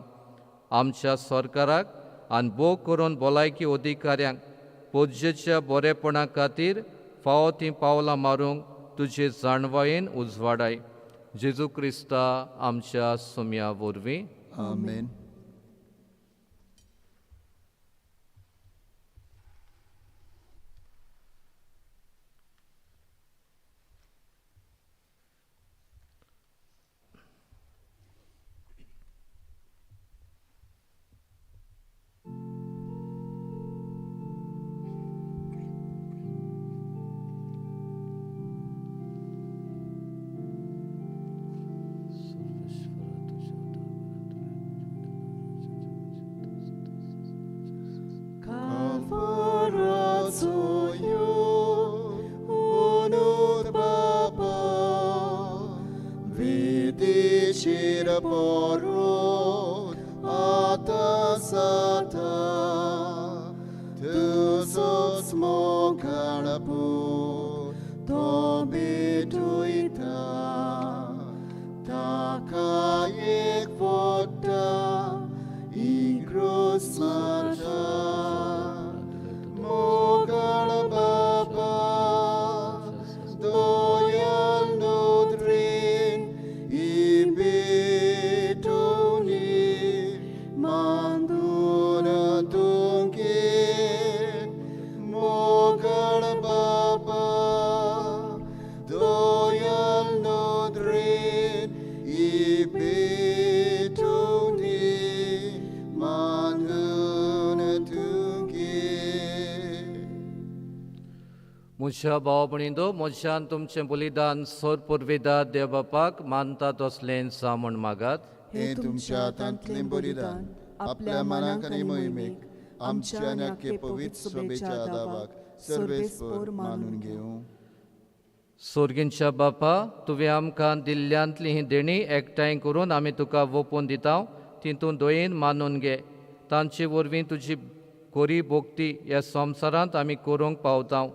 आमच्या सरकाराक आनी भोव करून भलायकी अधिकाऱ्यांक पोजयेच्या बरेपणा खातीर फावो तीं पावलां मारूंक तुजे जाणवायेन उजवाडाय. जेजू क्रिस्ता आमच्या सोम्या वरवीं. आमेन. म्हज्या भाव भयणींनो, म्हज्यान तुमचें बलिदान सोर पुर्विदा देव बापाक मानता तसलें जावं म्हूण मागात. हें तुमच्या हातांतलें बलिदान आपल्या मनाक आनी मोहिमेक आमच्या आनी आख्खे पवित्र सभेच्या दावाक सर्वेस्पर मानून घेवं. सोर्गींच्या बापा, तुवें आमकां दिल्ल्यांतली ही देणी एकठांय करून आमी तुका वोपून दिता, तितून दयेन मानून घे. तांचे वरवीं तुजी कोरी भोक्ती ह्या संवसारांत आमी करूंक पावता,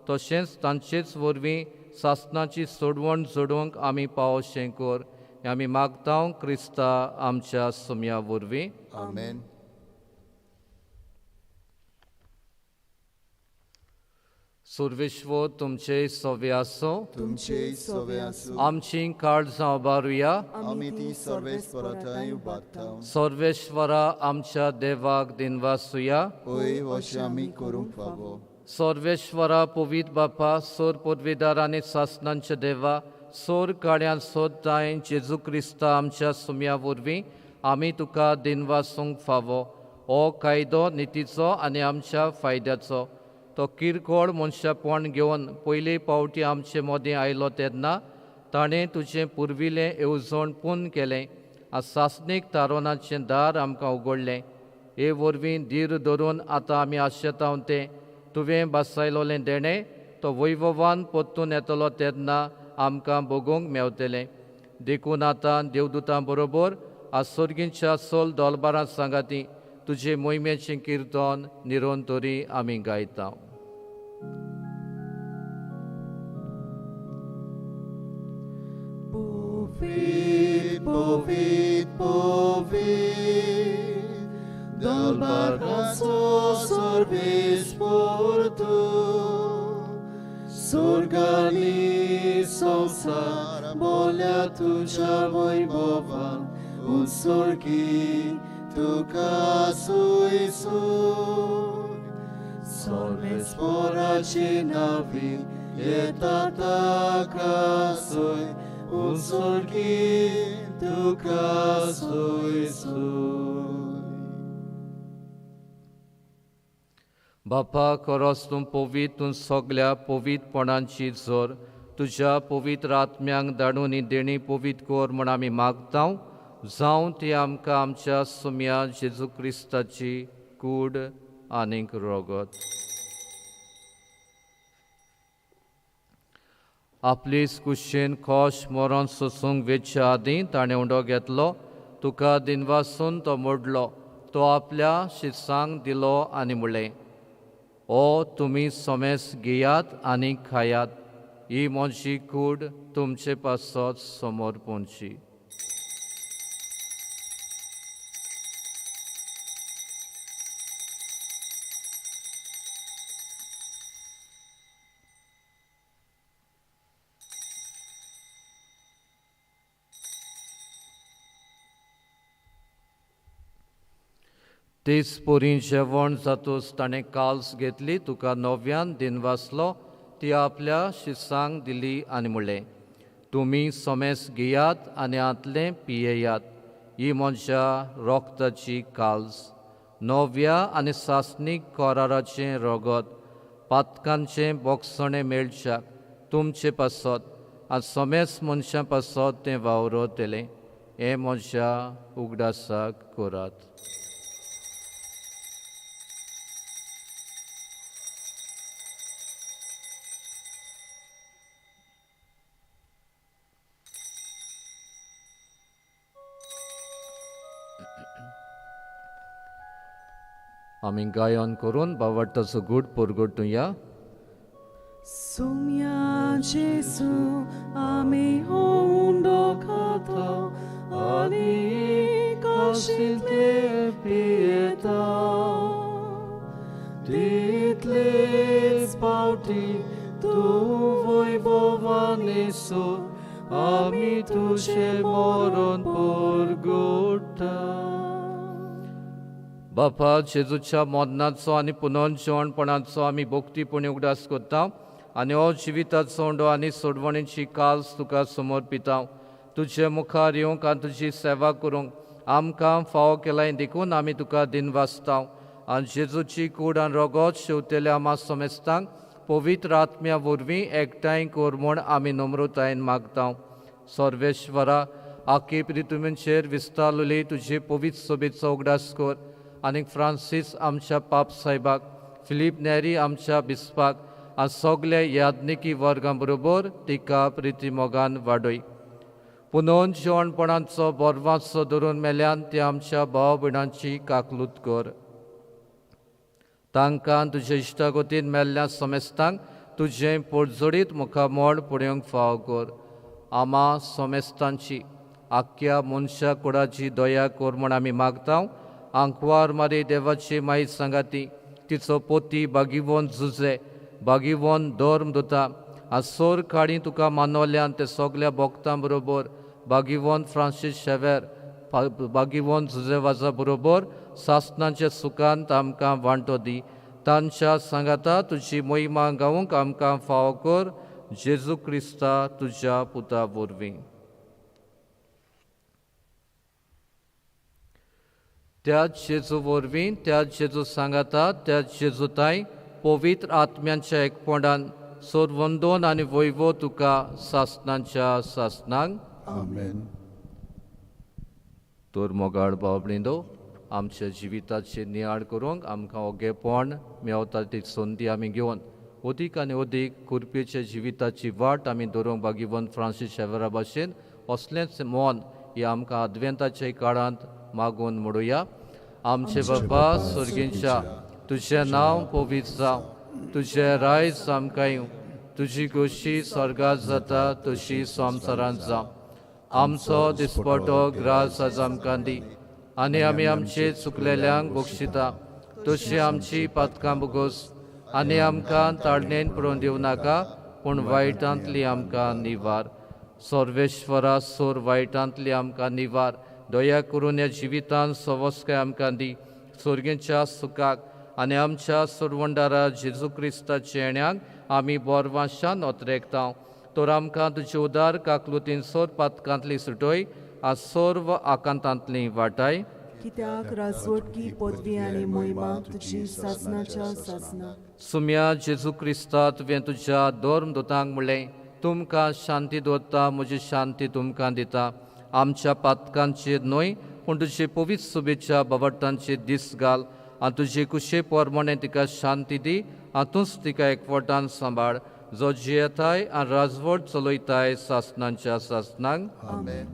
तशेंच तांचेच वरवीं सासणाची सोडवण जोडूंक आमी पावशें कर. हें आमी मागता क्रिस्ता आमच्या सोम्या वरवीं. आमेन. सुर्वेश्वर तुमचे सवे आसूं, तुमचे सवे आसूं. आमची काळजां उबारुया, आमी ती सर्वेस्पराथांय उबारता. सर्वेश्वरा आमच्या देवाक दिनवासुया, हय अशें आमी करूंक फावो. सर्वेश्वरा पवित्र बापा, सोर पदवीदार आनी सासणांच्या देवा, सोर काळ्यान सोदताय जेजू क्रिस्ता आमच्या सुम्या वरवीं आमी तुका दिनवासूंक फावो. हो कायदो नितीचो आनी आमच्या फायद्याचो. तो किरकोळ मनशापण घेवन पयले पावटी आमचे मदीं आयलो तेन्ना ताणें तुजें पुर्विल्लें येवजण पूर्ण केलें आनी सासणीक तारोनाचें दार आमकां उगडलें. हे वरवीं धीर धरून आतां आमी आशेता तें तुवें बसायलोलें देणें तो वैभवान परतून येतलो तेन्ना आमकां भोगूंक मेवतलें. देखून आतां देवदूतां बरोबर आसोर्गींच्या सोल दोलबारां सांगाती तुजे मोहिमेचें किर्तन निरंतरी आमी गायता. Povit, povit, povit, dal barcazo sorbis portu, sorgani samsar bolja tuja vojvovan, un sorgi tuka suisu, sorbis poraci navi, etata kasoi, un sorgi tuka suisu. बापा, खरोच तूं पवित्र, तूं सगल्या पवित्रपणांची जोर तुज्या पवित्र आत्म्यांक धाडून ही देणी पवित्र कर म्हूण आमी मागता. जावं ती आमकां आमच्या सुम्या जेजू क्रिस्ताची कूड आनीक रगत. आपली कुशेन खोश मरण सोसूंक वेच्या आदीं ताणें उंडो घेतलो, तुका दिनवासून तो मोडलो, तो आपल्या शिसांक दिलो आनी म्हणलें, ओ तुमी सोमेस घेयात आनी खायात, ही म्हजी कूड तुमचे पासत समोर पोंची. तेच परी जेवण जातूच ताणें काल्स घेतली, तुका नव्यान दिनवासलो, ती आपल्या शिसांक दिली आनी म्हणलें, तुमी सोमेस घेयात आनी हांतलें पियेयात. ही म्हज्या रोगताची काल्स, नव्या आनी सासणीक कराराचें रगत, पातकांचें बोगसणें मेळच्याक तुमचे पासत आनी सोमेस मनशां पासत तें वावरतलें. हें म्हज्या उगडासाक करात. आमी गायन करून बावडटाचो गूट परगटुया. Sumia Jesu, आमी उंडो खाता आनी काशींतले पियेता. तितलेच पावटी तूं वैभवानेसो आमी तुजें मरण परगट्टा. बापा, जेजूच्या मरणाचो आनी पुनर्जिवणपणाचो आमी भक्तीपणी उगडास करता आनी हो जिविताचो उंडो आनी सोडवणेची काल्स तुका समर्पिता. तुजे मुखार येवंक आनी तुजी सेवा करूंक आमकां फावो केलाय देखून आमी तुका दिनवासता. आनी जेजूची कूड आनी रगत शेवतेल्या आमा समेस्तांक पवित्र आत्म्या वरवीं एकठांय कर म्हूण आमी नम्रतायेन मागता. सर्वेश्वरा, आखी प्रितुमेचेर विस्तारलेली तुजे पवित्र सोबेचो उगडास कर आनी फ्रांसीस आमच्या पाप साहेबाक, फिलीप नेरी आमच्या बिस्पाक आनी सगल्या याज्ञिकी वर्गां बरोबर तिका प्रिती मोगान वाडय. पुनोन जिवणपणाचो बोरवाचो धरून मेल्यान ते आमच्या भाव भयणांची काकलूत कर. तांकां तुजे इश्टागतीन मेल्ल्या समेस्तांक तुजें पोटजोडीत मुखामळ पळोवंक फावो कर. आमा समेस्तांची आख्ख्या मनशा कुडाची दया कर म्हूण आमी मागता. आंकवार मारी देवाची माई सांगाती, तिचो पोती बागिवोन जुजे, बागिवोन धर्म दुता आनी सोर काळी तुका मानवल्यान ते सगल्या भक्तां बरोबर बागिवोन फ्रांसीस शेवेर, बागिवोन जुजे वाजा बरोबर सासणाच्या सुखांत आमकां वांटो दी. तांच्या सांगाता तुजी मोहिमा गावंक आमकां फावो कर. जेजू क्रिस्ता तुज्या पुता वरवीं. त्याच जेजू वरवीं, त्याच जेजू सांगाता, त्याच जेजूताय पवित्र आत्म्यांच्या एकपणान सर्वंदोन आनी वैभव तुका सासणाच्या सासणांक. आमेन. तर मोगाळ भाव भयणींनो, आमच्या जिविताचे नियाळ करूंक आमकां ओगेपण मेवता ती संदी आमी घेवन अदीक आनी अदीक कुरपेच्या जिविताची वाट आमी दवरूंक बागिवन फ्रांसीस शेवरा भाशेन असलेंच मन हे आमकां आदवेंताच्या काळांत मागून म्हणुया. आमचे बाबा सर्गींच्या, तुजें नांव पवित्र जावं, तुजें रायज आमकां येवं, तुजी गोशी स्वर्गात जाता तशी संवसारांत जावं. आमचो दिसपटो ग्रास आज आमकां दी आनी आमी आमचे चुकलेल्यांक बक्षिता तशी आमची पातकां बोगोस आनी आमकां ताळणेन पडोवन दिवं नाका, पूण वायटांतली आमकां निवार. सर्वेश्वरा, सोर वायटांतली आमकां निवार. दया करून ह्या जिवितान सवस्काय आमकां दी. सर्गेच्या सुखाक आनी आमच्या सोडवणदारा जेजू क्रिस्ताच्या येण्याक आमी बोरवाशान ओतरेकता. तर आमकां तुजे उदार काकलुतीन सोर पातकांतली सुटय आनी सर्व आकांतांतली वाटाय. कित्याक राजवटकी पदवी आनी मोहिमा तुजी सासणाच्या सासणाक. सुम्या जेजू क्रिस्ता, तुवें तुज्या धर्म दुतांक म्हणलें, तुमकां शांती दवरता, म्हजी शांती तुमकां दिता. आमच्या पातकांचेर न्हय पूण तुजे पवित्र सुबेच्या बावटांचेर दीस घाल आनी तुजे कुशे प्रमाणे तिका शांती दी आनी तूंच तिका एकवटान सांबाळ, जो जियेताय आनी राजवट चलयताय सासणाच्या सासणांक. आमेन.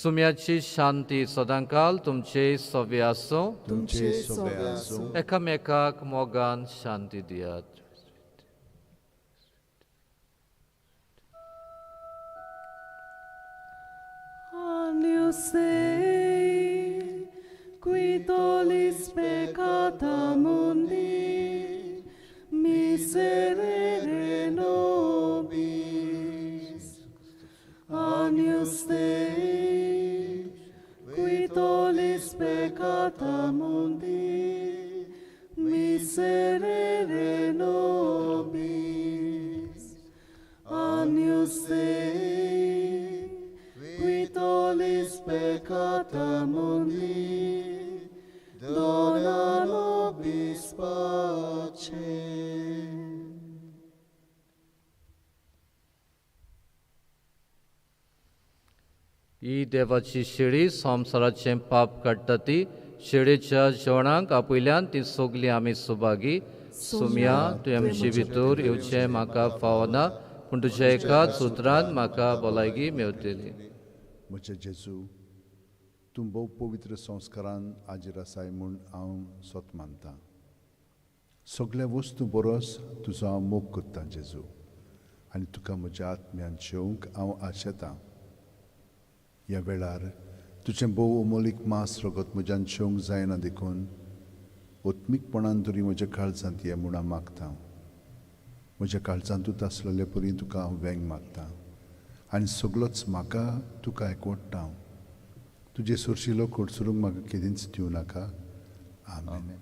सुम्याची शांती सदांकाल तुमचे सवे आसूं. तुमचे सोबे आसूं. एकामेकाक मोगान शांती दियात. Agnus Dei, qui tollis peccata mundi, miserere nobis. Agnus Dei, qui tollis peccata mundi, ही देवाची शेळी संवसाराचें पाप काडटा ती शेळेच्या जेवणाक आपयल्यान ती सगळीं आमी सुभागी. सुमया, तुवें आमचे भितर येवचें म्हाका फावना, पूण तुज्या एकाच उतरान म्हाका भलायकी मेवतली. म्हजे जेजू, तूं भोव पवित्र संस्कारान हाजीर आसाय म्हूण हांव सत मानतां. सगळ्या वस्तू बरोस तुजो हांव मोग करतां जेजू, आनी तुका म्हज्या आत्म्यान शेवंक हांव आशेतां. ह्या वेळार तुजें भोव अमोलीक मांस रगत म्हज्यान शेवंक जायना देखून आत्मीकपणान तरी म्हज्या काळजांत ये म्हूण हांव मागतां. म्हज्या काळजांतूच आसलेले परी तुका हांव वेंग मारतां आनी सगळोच म्हाका तुका एकवडटा. तुजे सोरशिलो कोडसरूंक म्हाका केदींच दिवं नाका. आमेन.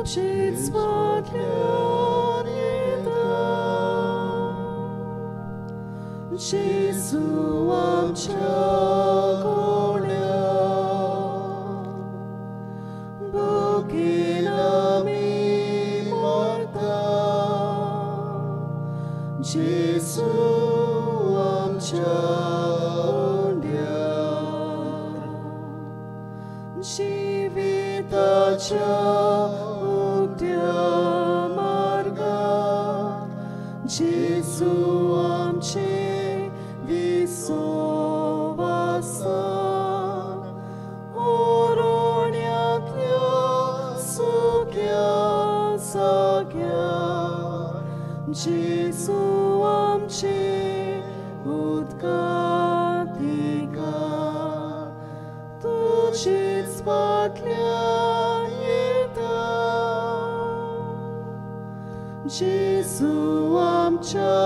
तुजेच फाटल्यान येता जेजू आमच्या कोण्या, भुकेन आमी मरता जेजू आमच्या उंड्या, जिविताच्या जेजू आमचे विसव आसा, ओरोण्यांतल्या सुक्या जाग्यार जेजू आमचे उदकांत थिकार, तुजेच फाटल्यान येता जेजू आमच्या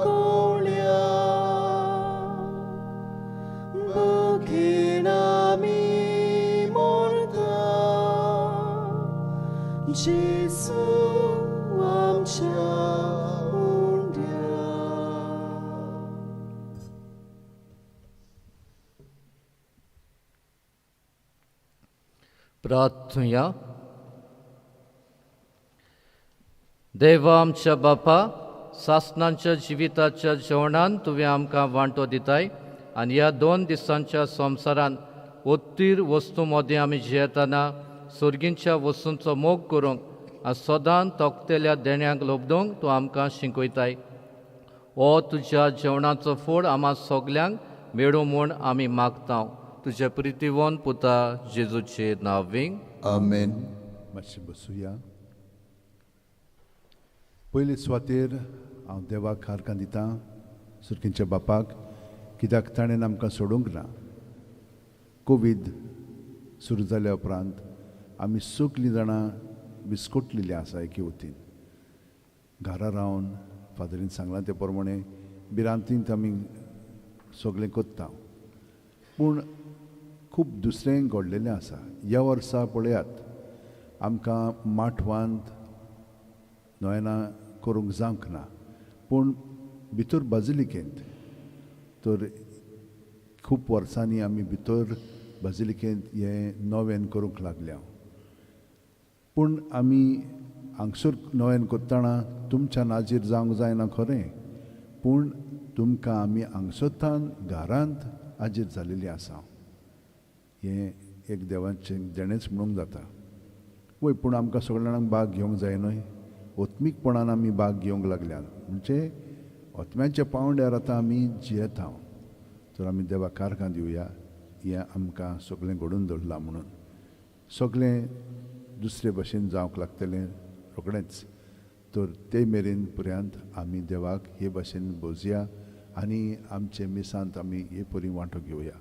गोळ्या, भुकेन आमी मरता जेजू आमच्या उंड्या. प्रार्थुया. देवा आमच्या बापा, सासनांच्या जिविताच्या जेवणान तुवें आमकां वांटो दिताय आनी ह्या 2 दिसांच्या संवसारान उत्तीर वस्तू मदीं आमी जियेतना सर्गींच्या वस्तूंचो मोग करूंक आनी सदां तोखतेल्या देण्यांक लोबदूंक तूं आमकां शिकयताय. हो तुज्या जेवणाचो फोड आमा सगल्यांक मेळूं म्हूण आमी मागता. तुज्या प्रितीवन पुता जेजूचे नांवींग आमेन. मातशें बसुया. पयले सुवातेर हांव देवाक हारकां दितां, सुरकींच्या बापाक, कित्याक ताणें आमकां सोडूंक ना. कोवीड सुरू जाल्या उपरांत आमी सगळीं जाणां बिस्कोटलेलीं आसा एके वतीन. घरा रावन फादरीन सांगलां ते प्रमाणे भिरांतींत आमी सगळें करता, पूण खूब दुसरें घडलेलें आसा. ह्या वर्सा पळयात, आमकां माठवांत नोयना करूंक जावंक ना, पूण भितर बाजिलिकेंत तर खूब वर्सांनी आमी भितर बाजिलिकेंत हें नोवेन करूंक लागल्या. पूण आमी हांगसर नोवेन करतना तुमच्या नाजीर जावंक जायना खरें, पूण तुमकां आमी हांगसरतान घरांत हाजीर जालेली आसा. हें एक देवाचें देणेंच म्हणूंक जाता. वय, पूण आमकां सगळ्या जाणांक भाग घेवंक जाय न्हय. आत्मीकपणान आमी भाग घेवंक लागल्यात, म्हणजे आत्म्याच्या पांवड्यार आतां आमी जियेता. तर आमी देवाक कारकां दिवया, हें आमकां सगळें घडून दवरलां म्हणून. सगळें दुसरे भशेन जावंक लागतलें रोखडेंच. तर ते मेरेन पर्यंत आमी देवाक हे भशेन बोजया आनी आमचे मिसांत आमी हे परी वांटो घेवया.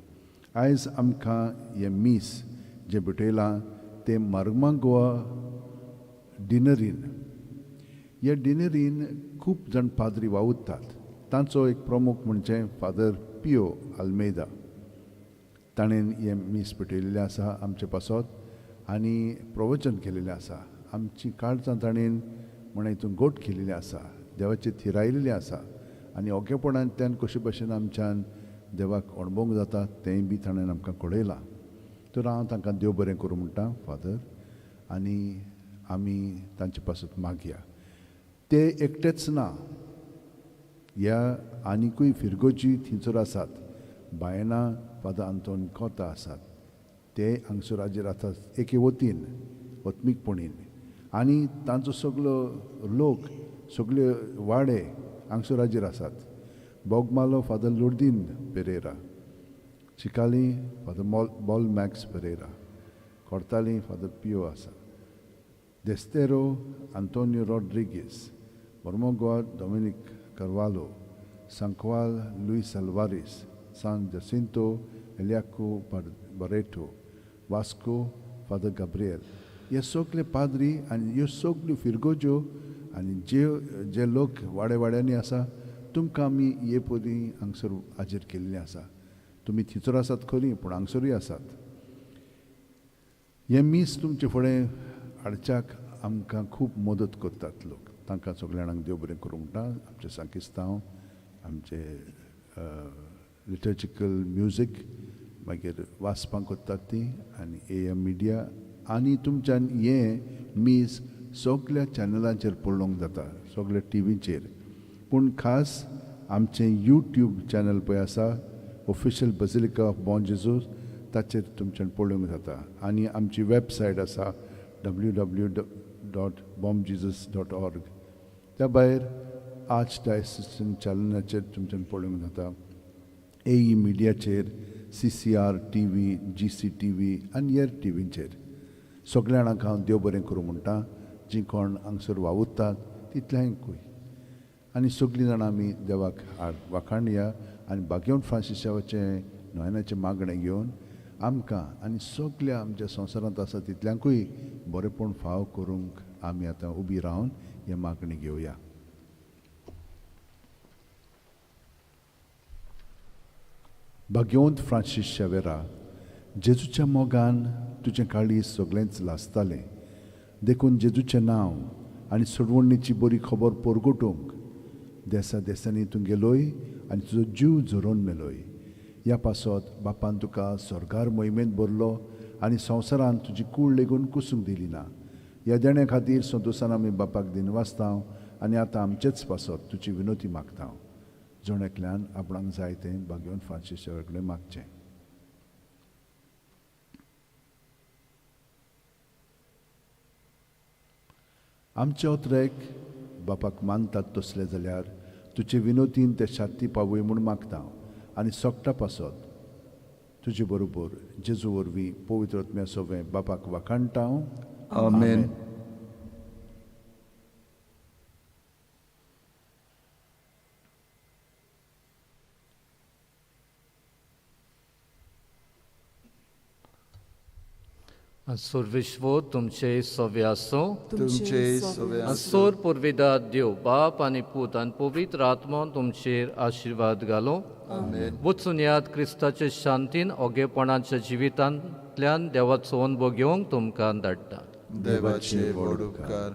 आयज आमकां हें मीस जें भेटयलां तें मार्मागोवा डिनरीन. ह्या डिनरीन खूब जाण पाद्री वावुरतात. तांचो एक प्रमुख म्हणजे फादर पियो आल्मेदा. ताणें हें मीस पेटयलेलें आसा आमचे पासत आनी प्रवचन केलेलें आसा. आमची काळजां ताणें म्हण हितून गोट केलेली आसा, देवाचें थिरायलेलें आसा आनी ओगेपणांतल्यान कशे भशेन आमच्यान देवाक अणभवंक जाता तेंय बी ताणें आमकां कळयलां. तर हांव तांकां देव बरें करूं म्हणटा फादर, आनी आमी तांचे पासत मागया. ते एकटेच ना, ह्या आनिकूय फिरगोजी थंयसर आसात. बायना फादर आंतोन कोता आसात, ते हांगसर हाजेर आसात एके वतीन आत्मीकपणीन, आनी तांचो सगलो लोक सगळे वाडे हांगसर हाजेर आसात. Bogmalo father Lourdin Pereira, Chicalim father Bol Max Pereira, Cortalim father Pio आसा, Destero Antonio Rodrigues, Mormugao Dominic Carvalho, Sancoale Luis Alvares, San Jacinto Eliaco Barreto, Vasco father Gabriel. हे सगळे पाद्री आनी ह्यो सगल्यो फिरगोज्यो आनी जे जे लोक वाडे वाड्यांनी आसा तुमकां आमी हे पयलीं हांगसर हाजीर केल्ली आसा. तुमी थंयसर आसात खरी, पूण हांगसरूय आसात. हें मीस तुमचे फुडें हाडच्याक आमकां खूब मदत करतात लोक. तांकां सगल्या जाणांक देव बरें करूं म्हणटा. आमचें सांकिस्तांव, आमचें लिटर्जिकल म्युजीक मागीर वाचपाक करतात ती, आनी ए एम मिडिया, आनी तुमच्यान हें मीस सगल्या चॅनलांचेर पळोवंक जाता, सगल्या टिवीचेर. पूण खास आमचें यूट्यूब चॅनल पळय आसा, official basilica of Bom Jesus, ताचेर तुमच्यान पळोवंक जाता. आनी आमची वेबसायट आसा www.bomjesus.org. त्या भायर आर्च डायसिसन चॅनलाचेर तुमच्यान पळोवंक जाता, ए ई मिडियाचेर, CCR TV, GCTV आनी हेर टिवींचेर. सगल्या जाणांक हांव देव बरें करूं म्हणटा, जीं कोण हांगसर वावुरतात तितल्यांकूय. आनी सगळीं जाणां आमी देवाक वाखाणया आनी भाग्यवंत फ्रांसीस शावाचें नोयनाचें मागणें घेवन आमकां आनी सगल्या आमच्या संवसारांत आसा तितल्यांकूय बरेंपण फाव करूंक आमी आतां उबी रावन हें मागणें घेवया. भाग्यवंत फ्रांसीस शावेरा, जेजूच्या मोगान तुजें काळीज सगळेंच लासतालें, देखून जेजूचें नांव आनी सोडवणीची बरी खबर परगटूंक देसा देसांनी तूं गेलोय आनी तुजो जीव झरोवन मेलोय. ह्या पासत बापान तुका स्वर्गार मोहिमेंत भरलो आनी संवसारांत तुजी कूड लेगून कुसूंक दिली ना. ह्या देण्या खातीर संतोशान आमी बापाक दिनवासता आनी आतां आमचेच पासत तुजी विनोती मागता. जण एकल्यान आपणाक जाय तें भाग्यवंत फ्रांसीस शावेरा कडेन मागचें. आमचे ओतरेक बापाक मानतात तसले जाल्यार तुजे विनोतीन ते शांती पावय म्हूण मागता आनी सोकटा पासत तुजे बरोबर जेजू वरवीं पवित्र आत्म्या सोवें बापाक वाखाणटा. आमेन. सुरविश्व तुमचे सवे आसूं, तुमचे सवे आसूं. सूर पुर्विदा देव बाप आनी पूत आनी पवित्र आत्मो तुमचेर आशिर्वाद घालूं. वचून याद क्रिस्ताचे शांतीन ओगेपणाच्या जिवितांतल्यान देवाचो अनुभव घेवंक तुमकां धाडटा. देवाचे व्हड उपकार.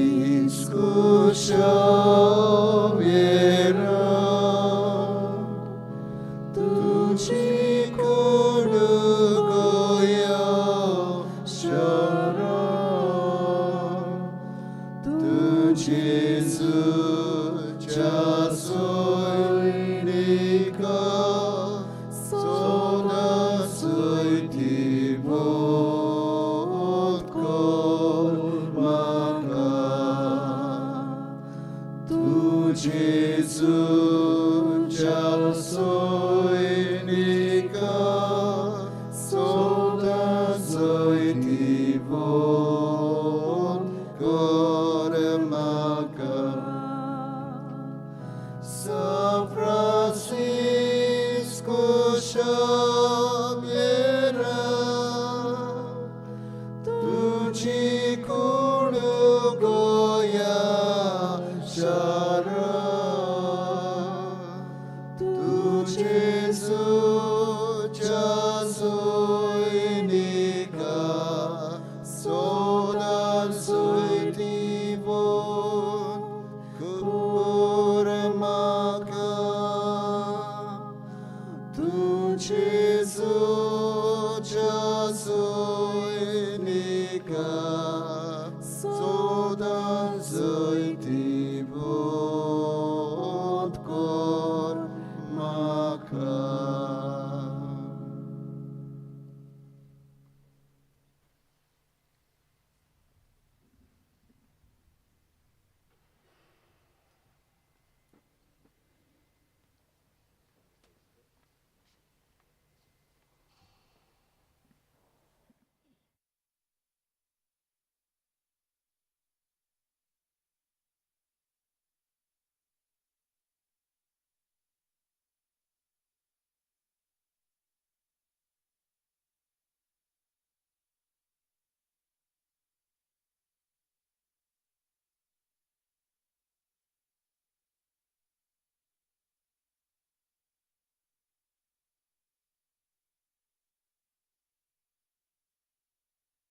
Francisco Xavier, tu ci cordoglio sarà, tu Gesù già soinica, sona sui ti vot cor maca. Tu Gesù già soinica, sona sui ti vot